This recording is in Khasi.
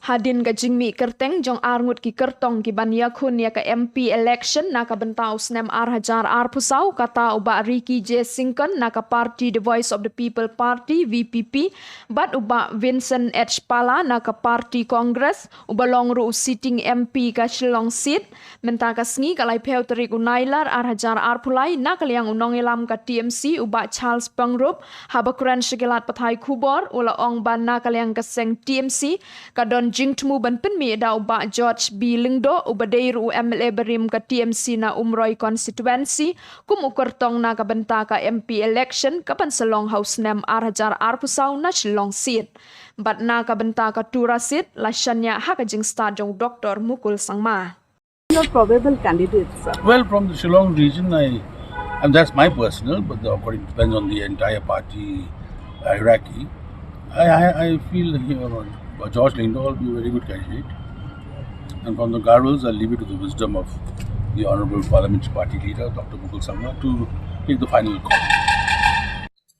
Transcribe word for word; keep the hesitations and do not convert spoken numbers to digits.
Hadien ka jingmih kyrteng jong arngut ki kyrtong ki ban ïakhun ïa ka M P election na ka bynta u snem ar hajar arphew saw, kata u Bah Ricky J Syngkon na ka party The Voice of the People Party, V P P, bad u Bah Vincent H Pala na ka party Congress, uba long ruh u sitting M P ka Shillong seat. Mynta ka sngi, ka laiphew tarik u Nailar ar hajar arphew lai, na ka liang u nongïalam ka T M C u Bah Charles Pyngrope, haba kren sha ki lad pathai khubor, u la ong ba na ka liang ka seng T M C ka don jingthmu ban pynmih da u Bah George B Lyngdoh, uba dei ruh u M L A barim ka T M C na Umroi constituency, kum u kyrtong na ka bynta ka M P election ka ban sa long ha u snem ar hajar arphew saw na Shillong seat. Bad na ka bynta ka Tura seat, la shaniah ha ka jingstad jong u Doctor Mukul Sangma. Your probable candidates, sir? Well, from the Shillong region, I, and that's my personal, but the, according, depends on the entire party hierarchy. I, I, I feel, you know, George Lyngdoh will be a very good candidate. And from the Garos, I'll leave it to the wisdom of the Honorable Parliamentary Party Leader, Doctor Mukul Sangma, to take the final call.